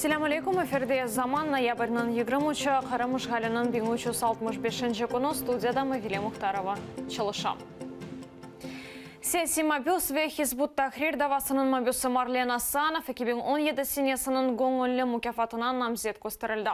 Selâm aleyküm, efirde Zaman, noyabrniñ 23-i, Qırım işğaliniñ 1365-inci künü, studiyada Mavile Muhtarova çalışa. Siyasiy mabüs ve Hizb ut-Tahrir davasınıñ mabüsi Marlen Asanov 2017 senesiniñ göñülli mukâfatına namzet kösterildi.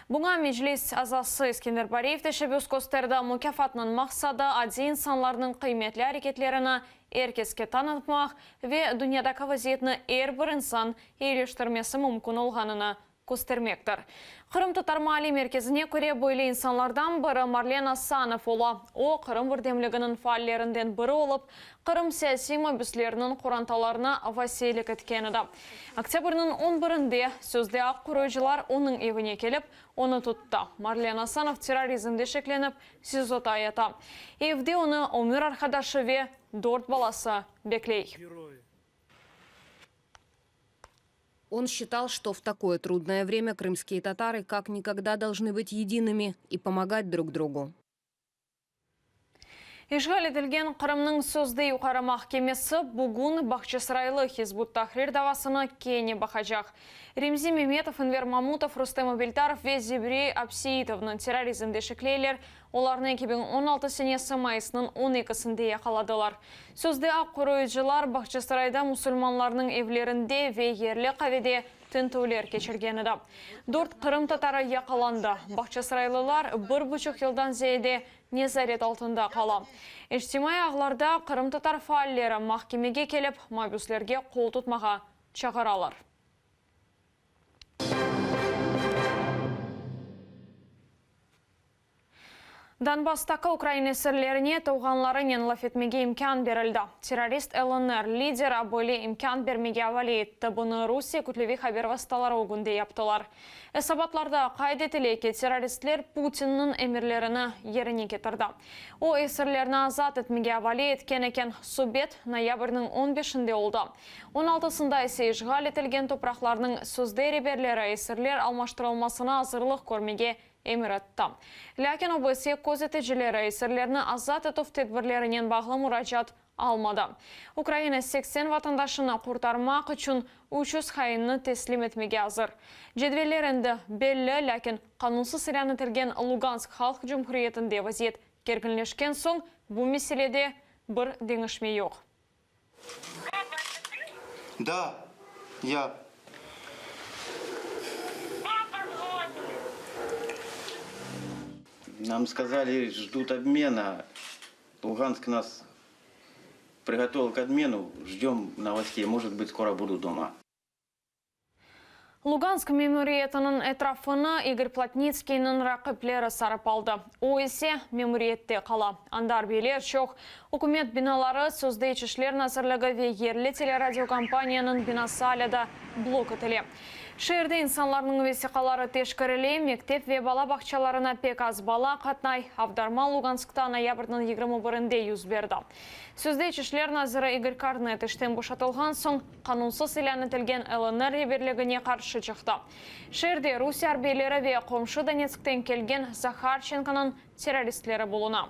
Buña Meclis azası Eskender Bariyev teşebbüs kösterdi. Mukâfatnıñ maqsadı, adiy insanlarnıñ qıymetli areketlerini er keske tanıtmaq ve dünyadaki vaziyetni er bir insan eyileştirmesi mümkün olğanını köstermektir. Qırımtatar Maaliy Merkezine köre, böyle insanlardan biri Marlen Asanov ola. O, Qırım birdemliginiñ faallerinden biri olıp, Qırım siyasiy mabüsleriniñ qorantalarına vasiylik etken edi. Oktâbrniñ on birinde sözde aq qoruyıcılar onıñ evine kelip, onı tuttı. Marlen Asanov terrorizmde şeklenip, SİZOda yata. Evde onı ömür arqadaşı ve dört balası bekley. Он считал, что в такое трудное время крымские татары как никогда должны быть едиными и помогать друг другу. İşğal etilgen Qırımnıñ sözde Yuqarı mahkemesi bugün Bağçasaraylı Hizb ut-Tahrir davasını kene baqacaq. Remzi Memetov, Enver Mamutov, Rustem Abiltarov ve Zibri Abseitovnı terrorizmde şekleyler, olarnı 2016 senesi mayısnıñ on ekisinde yaqaladılar. Sözde aq qoruyıcılar Bağçasarayda musulmanlarnıñ evlerinde ve yerli qavede Tintüvler keçirgen edi. Dört qırımtatarı yaqalandı. Bağçasaraylılar bir buçuq yıldan ziyade nezaret altında qala. İçtimaiy ağlarda qırımtatar faalleri mahkemege kelip, mabüslerge qol tutmağa çağıralar. Donbasstaki ukrain esirlerine tuvğanlarınen laf etmege imkân berildi. Terrorist LNR lideri böyle imkân bermege avale etti, bunı Rusiye kütleviy haber vastaları ögünde yaptılar. Esabatlarda qayd etile ki, terroristler Putinniñ emirlerini yerine ketirdi. O, esirlerni azat etmege avale etken eken. Subet noyabrniñ on beşinde oldı. On altısında ise işğal etilgen topraqlarnıñ sözde reberleri esirler almaştırılmasına azırlıq körmege emir etti. Lâkin OBSE közeticileri esirlerni azat etüv tedbirlerinen bağlı muracaat almadı. Ukraina 80 vatandaşını qurtarmaq içün 300 hainni teslim etmege azır. Cedveller endi belli, lâkin qanunsız ilân etilgen Lugansk Halq Cumhuriyetinde vaziyet kerginleşken soñ bu meselede bir deñişme yoq. Da, ya. Нам сказали, ждут обмена. Луганск нас приготовил к обмену. Ждем новостей. Может быть, скоро буду дома. Lugansk memuriyetiniñ etrafını İgor Plotnitskiyniñ raqipleri sarıp aldı, o ise memuriyette qala. Anda arbiyler çoq, ükümet binaları, sözde İç işler nazirligi ve yerli teleradiokompaniyanıñ binası alâ da blok etile. Şeerde insanlarnıñ vesiqaları teşkerile, mektep ve bala bağçalarına pek az bala qatnay, avdarma Luganskta noyabrniñ 21-nde yüz berdi. Sözde İç işler naziri İgor Kornet işten boşatılğan soñ, qanunsız ilân etilgen LNR reberligine qarşı çıqtı. Şeerde Rusiye arbiyleri ve qomşu Donetskten kelgen Zaharçenkonıñ terroristleri buluna.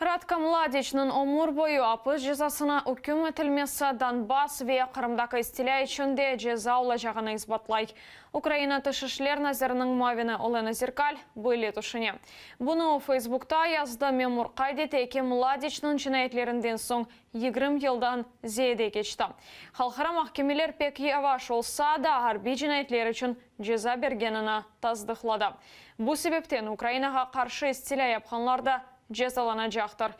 Ratko Mladiçniñ ömür boyu apis cezasına üküm etilmesi Donbass ve Qırımdaki istilâ içün de ceza olacağını isbatlay. Ukraina Tış işler naziriniñ muavini Olena Zerkal böyle tüşüne. Bunı o Feysbukta yazdı. Memur qayd ete ki, Mladiçniñ cinayetlerinden soñ 20 yıldan ziyade keçti. Halqara mahkemeler pek yavaş olsa da, arbiy cinayetler içün ceza bergenini tasdıqladı. Bu sebepten Ukrainağa qarşı istilâ yapqanlar da cezalanacaqtır.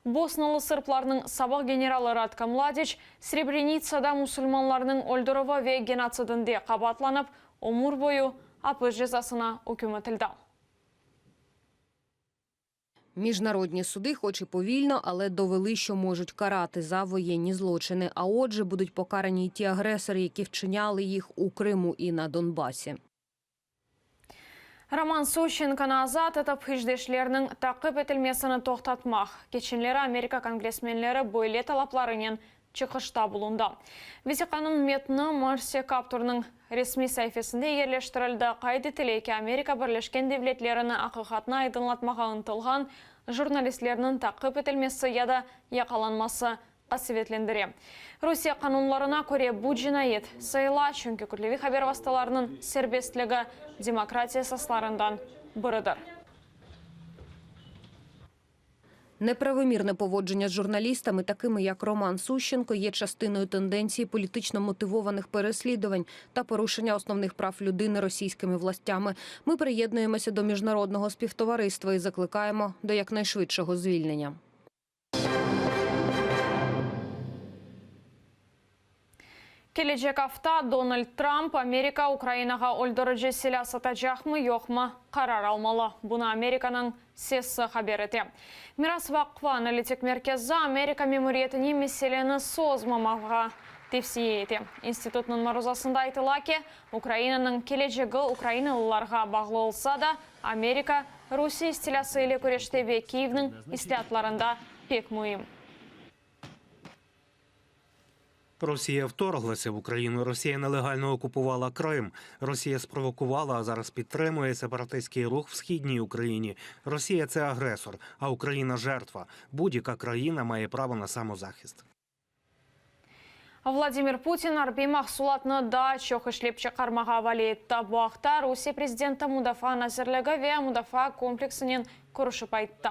Bosnalı sırplarnıñ sabıq generalı Ratko Mladiç Srebrenitsada musulmanlarnıñ öldürüvi ve genotsidinde qabaatlanıp, ömür boyu apis cezasına üküm etildi. Міжнародні суди, хоч і повільно, але довели, що можуть карати за воєнні злочини. А отже, будуть покарані й ті агресори, які вчиняли їх у Криму і на Донбасі. Roman Suşçenkonı azat etip, işdeşleriniñ taqip etilmesini toqtatmaq, keçenleri Amerika kongressmenleri böyle talaplarınen çıqışta bulundı. Vesiqanıñ metni Marsi Kapturnıñ resmiy saifesinde yerleştirildi. Qayd etile ki, Amerika Birleşken Devletlerini aqiqatnı aydınlatmağa ıntılğan. jurnalistlerniñ taqip etilmesi ya da yaqalanması qasevetlendire. Rusiye qanunlarına köre bu cinayet sayıla, çünki kütleviy haber vastalarınıñ serbestligi demokratiya esaslarından biridir. Неправомірне поводження з журналістами, такими як Роман Сущенко, є частиною тенденції політично мотивованих переслідувань та порушення основних прав людини російськими властями. Ми приєднуємося до міжнародного співтовариства і закликаємо до якнайшвидшого звільнення. Kelecek afta Donald Trump Amerika Ukrainağa öldürici silâ satacaqmı, yoqmı qarar almalı. Bunı Amerikanıñ Sesi haber ete. Miras Vaqfı analitik merkezi Amerika memuriyetine meseleni sozmamağa tevsiye ete. İnstitutnıñ maruzasında aytıla ki, Ukrainanıñ kelecegi ukrainalılarğa bağlı olsa da, Amerika Rusiye istilâsı ile küreşte ve Kiyevniñ islâatlarında pek müim. Росія вторглася в Україну. Росія нелегально окупувала Крим. Росія спровокувала, а зараз підтримує сепаратистський рух в східній Україні. Росія це агресор, а Україна жертва. Будь-яка країна має право на самозахист. Vladimir Putin arbiy mahsulatnı daa çoq işlep çıqarmağa avale etti. Bu aqta Rusiye prezidenti Mudafaa nazirligi ve mudafaa kompleksinen körüşip ayttı.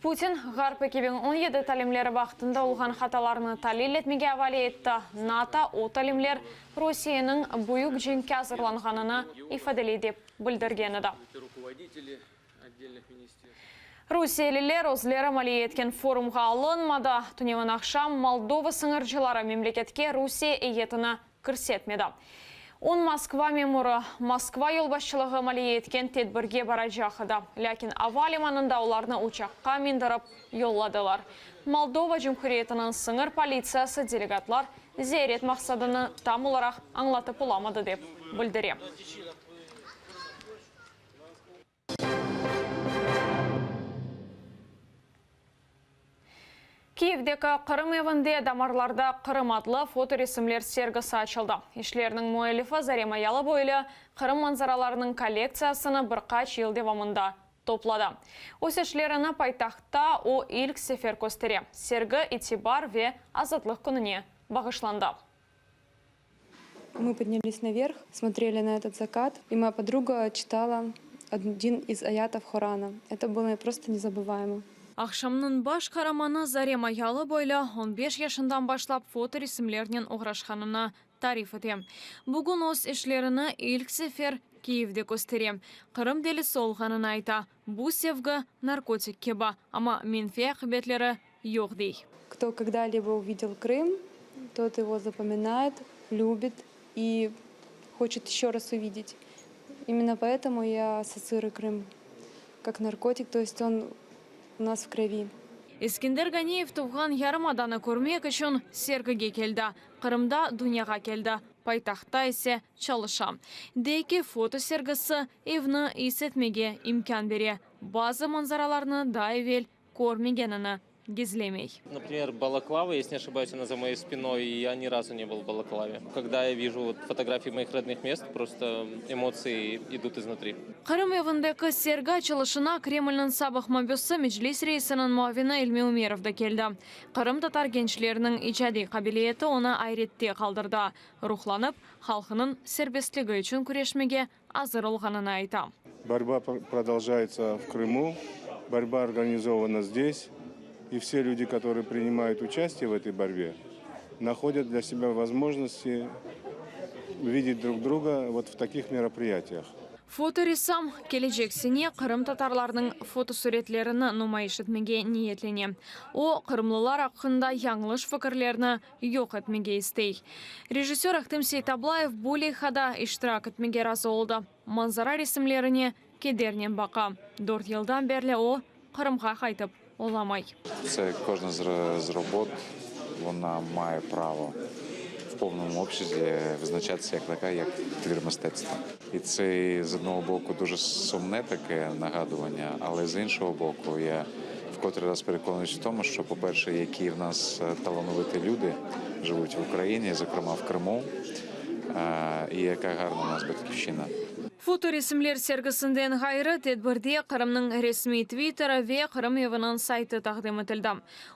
Putin, Ğarp 2017 talimleri vaqtında olğan hatalarnı talil etmege avale etti, NATO o talimler Rusiyeniñ büyük cenkke azırlanğanını ifadeley dep bildirgen edi. Rusiyeliler özleri maliye etken forumğa alınmadı. Tünevin aqşam Moldova sıñırcıları memleketke Rusiye eyyetini kirsetmedi. On Moskva memurı Moskva yolbaşçılığı maliye etken tedbirge baracaq edi. Lâkin ava limanında olarnı uçaqqa mindirip yolladılar. Moldova Cumhuriyetiniñ sıñır politsiyası delegatlar ziyaret maqsadını tam olaraq añlatıp olamadı, dep bildire. Kiyevdeki Qırım evinde Damarlarda Qırım adlı fotoresimler sergisi açıldı. İşlerniñ müellifi Zarema Yalıboylu Qırım manzaralarınıñ kollektsiyasını bir qaç yıl devamında topladı. Öz işlerini paytahtta o ilk sefer köstere. Sergi İtibar ve azatlıq kününe bağışlandı. Мы поднялись наверх, смотрели на этот закат, и моя подруга читала один из аятов Корана. Это было просто незабываемо. Aqşamnıñ baş qaramanı Zarema Yalıboylu on beş yaşından başlap fotoresimlernen oğraşqanını tarif ete. Bugün öz işlerini ilk sefer Kiyevde köstere. Qırım delisi olğanını ayta. Bu sevgi narkotik kibi, amma menfiy aqibetleri yoq, dey. Кто когда-либо увидел Крым, тот его запоминает, любит и хочет еще раз увидеть. Именно поэтому я ассоциирую Крым как наркотик, то есть он у нас в крови. Eskender Ganiyev tuvğan yarımadanı körmek içün sergige keldi. Qırımda dünyağa keldi, paytahtta ise çalışa. Dey ki, foto sergisi evni is etmege imkân bere. Bazı manzaralarnı daa evel körmegenini gizlemey. Например, Балаклава, если не ошибаюсь, она за моей спиной, и я ни разу не был в Балаклаве. Когда я вижу вот фотографии моих родных мест, просто эмоции идут изнутри. Qırım evindeki sergi açılışına Kremlniñ sabıq mabüsi, Meclis reisiniñ muavini İlmi Ümerov da keldi. Qırımtatar gençleriniñ icadiy qabiliyeti onı ayrette qaldırdı. Ruhlanıp, halqınıñ serbestligi içün küreşmege azır olğanını ayta. Борьба продолжается в Крыму, борьба организована здесь, и все люди, которые принимают участие в этой борьбе, находят для себя возможности видеть друг друга вот в таких мероприятиях. Fotoressam kelecek sene qırımtatarlarnıñ fotosüretlerini numayış etmege niyetlene. O, qırımlılar aqqında yañlış fikirlerni yoq etmege istey. Rejissör Ahtem Seytablayev bu leyhada iştirak etmege razı oldı. Manzara resimlerine kedernen baqa. Dört yıldan berli o, Qırımğa qaytıp olamay. Це кожна з робот, вона має право в повному обсязі визначатися як така, як твір мистецтва. І це з одного боку дуже сумне таке нагадування, але з іншого боку, я вкотре раз переконуюсь в тому, що, по-перше, які в нас талановиті люди живуть в Україні, зокрема в Криму, і яка гарна у нас батьківщина. Fotoresimler sergisinden ğayrı, tedbirde Qırımnıñ resmiy Twitteri ve Qırım eviniñ saytı taqdim etildi.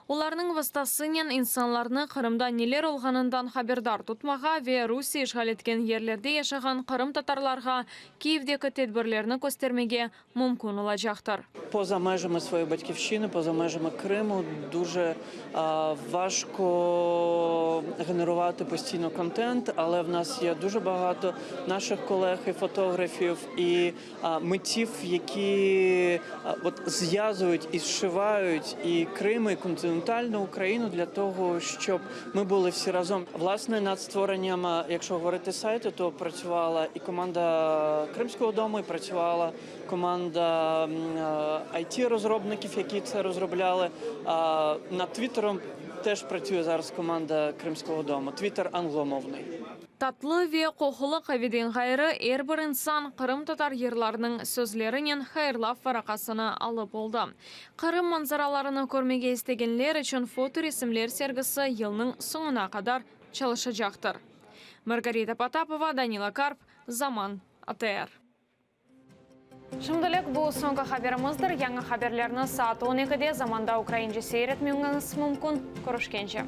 Olarnıñ vastasınen insanlarnı Qırımda neler olğanından haberdar tutmağa ve Rusiye işğal etken yerlerde yaşağan qırımtatarlarğa Kiyevdeki tedbirlerni köstermege mümkün olacaqtır. Poza mejami svoyeyi batkivşçini, poza mejami Krimu дуже важко генерувати постійно контент, але в нас є дуже багато наших колег і фотографів, і митців, які от зв'язують і зшивають і Крим, і континентальну Україну для того, щоб ми були всі разом. Власне, над створенням, якщо говорити сайту, то працювала і команда Кримського дому, і працювала команда IT-розробників, які це розробляли. Над Твіттером теж працює зараз команда Кримського дому. Твіттер англомовний. Tatlı ve qoqulı qaveden ğayrı, er bir insan qırımtatar yırlarınıñ sözlerinen hayırlav varaqasını alıp oldı. Qırım manzaralarını körmege istegenler içün fotoresimler sergisi yılnıñ soñuna qadar çalışacaqtır. Margarita Potapova, Danila Karp, Zaman, ATR. Şimdilik bu soñki haberimizdir. Yañı haberlerni saat on ekide Zamanda ukraince seyir etmeñiz mümkün. Körüşkence.